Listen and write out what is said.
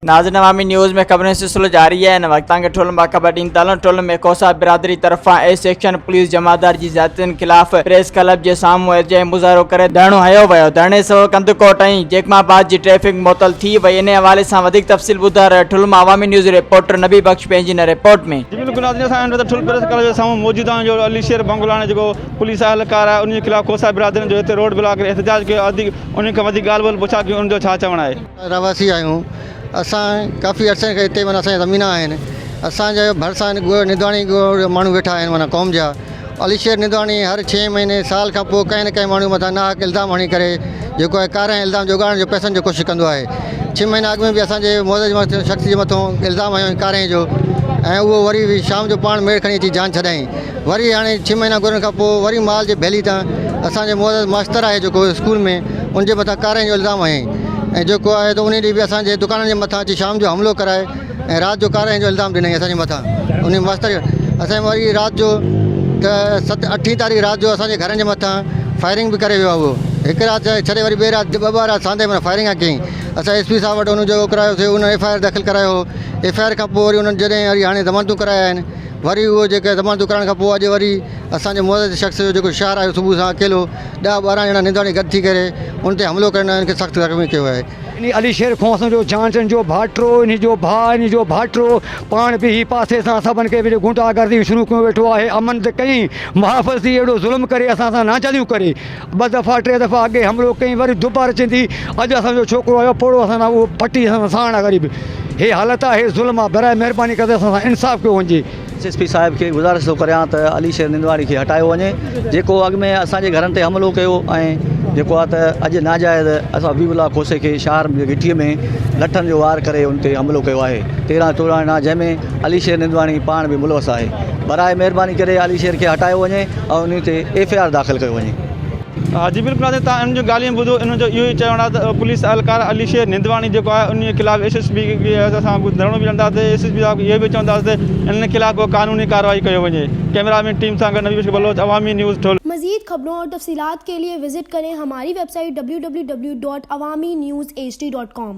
ناظرين عوامي نيوز ۾ خبرن جو سلسلو جاري آهي هن وقت تانگي ٺل مان خبر ڏيندا هلون ٺل ۾ کوسا برادري طرفان اي سيڪشن پوليس جمعدار جي زيادتين خلاف پريس ڪلب جي سامهون احتجاجي مظاهرو ڪري ڌرڻو هنيو ويو ڌرڻي سبب ڪنڌڪوٽ ۽ جيڪب آباد جي ٽريفڪ معطل ٿي وئي انهي حوالي سان وڌيڪ تفصيل ٻڌائي رهيو ٺل مان عوامي نيوز رپورٽر نبي بخش پنهنجي هن رپورٽ ۾. جي بلڪل ناظرين اسان هن وقت ٺل پريس ڪلب جي سامهون موجود آهيون جو علي شير بنگلاڻي جيڪو پوليس اهلڪار آهي انهي خلاف کوسا برادرين جو هتي روڊ بلاڪ ڪري احتجاج ڪيو وڌيڪ انهي کان وڌيڪ ڳالهه ٻولهه پڇا ڪيون انهن جو ڇا چوڻ آهي. رهواسي آهيون اسان ڪافي عرصي کان هتي معنيٰ اسان جا زمينا آهن اسان جي ڀرسان ندواڻي ماڻهو ويٺا آهن معنيٰ قوم جا علي شير ندواڻي هر ڇهين مهيني سال کان پوء ڪنهن نه ڪنهن ماڻهو مٿان ناحق الزام هڻي ڪري جيڪو آهي ڪارنهن الزام جوڳاڙڻ جو پئسن جو ڪوشش ڪندو آهي ڇهه مهينا اڳ ۾ به اسان جي معزز شخص جي مٿو الزام هنيو ڪارنهن جو ۽ اهو وري به شام جو پاڻ ميڙ کڻي اچي جان ڇڏائين وري هاڻي ڇهه مهينا گذرڻ کان پوء وري مال جي ڀيلي تان اسان جي معزز ماستر آهي جيڪو اسڪول ۾ ان جي مٿان ڪارنهن جو الزام هنيائين ۽ جيڪو آهي ته انهي ڏينهن به اسان جي دڪانن جي مٿان اچي شام جو حملو ڪرائي ۽ رات جو ڪارنهن جو الزام ڏنائين اسان جي مٿان انهي ماستر اسان جي وري رات جو ته ست اٺين تاريخ رات جو اسان جي گهرن جي مٿان فائرنگ به ڪري ويو آهي اهو هڪ رات ڇڏي وري ٻي رات ٻه ٻه رات ساندهه معنيٰ فائرنگ ڪيائين اسان ايس پي صاحب وٽ ان جو ڪرايوسي ان ايف I R داخل ڪرايو هو ايف I R کان پوء وري انهن جڏهن وري هاڻي ضمانتون ڪرايا آهن وري اهو جيڪي ضمانتون ڪرائڻ کان پوء اڄ وري اسان جي معزز شخص جو جيڪو شهر آيو صبح سان اڪيلو ڏهه 12 ڄڻا نندواڻي گڏ ٿي ڪري ان تي حملو ڪري ان کي سخت زخمي ڪيو آهي. انهي علي شير کان اسان جو جانچن جو ڀائٽو، انهي جو ڀاء، انهي جو ڀائٽو پاڻ بيهي پاسي سان سڀن کي وجهي غنڊا گردي شروع ڪيو ويٺو آهي. امن ته ڪئين محافظ ٿي اهڙو ظلم ڪري اسان سان ناچاليون ڪري ٻه دفعا ٽي دفعا اڳي حملو ڪئين وري دوباره چين ٿي اڄ اسان جو ڇوڪرو آيو پوڙهو اسان سان اهو پٽي اسان سان ساڻ آهي غريب هي حالت آهي هي ظلم آهي براء مهرباني ڪري اسان سان انصاف ڪيو وڃجي. ايس ايس پي صاحب کي گذارش ٿو ڪريان ته علي شير نندواڻي کي هٽايو وڃي جيڪو اڳ ۾ اسان جي گهرن تي حملو ڪيو ۽ جيڪو آ ته اڄ ناجائز اسان حبيب الله کوسي کي شهر جي گهٽي ۾ لٺن جو وار ڪري ان تي حملو ڪيو آهي 13 14 ڄڻا جنهن ۾ علي شير نندواڻي پاڻ به ملوث آهي براء مهرباني ڪري علي شير کي هٽايو وڃي ۽ ان تي ايف I R داخل ڪيو وڃي. ها جي بلڪل ناظرين تان انهن جون ڳالهيون ٻڌو انهن جو اهو ئي چوڻ آهي ته پوليس اهلڪار علي شير نندواڻي جيڪو آهي انهي خلاف ايس ايس پي کي اسان ڌرڻو به ڏينداسين ايس ايس پي صاحب کي اهو به چونداسين ته انهن خلاف ڪو قانوني ڪارروائي ڪيو وڃي ڪئميرا مين ٽيم سان گڏ نبي بخش بلوچ عوامي نيوز ٺل. مزيد خبرون اور تفصيلات کے لئے وزٽ کریں ہماری ویب سائٹ www.awamiNewsHD.com.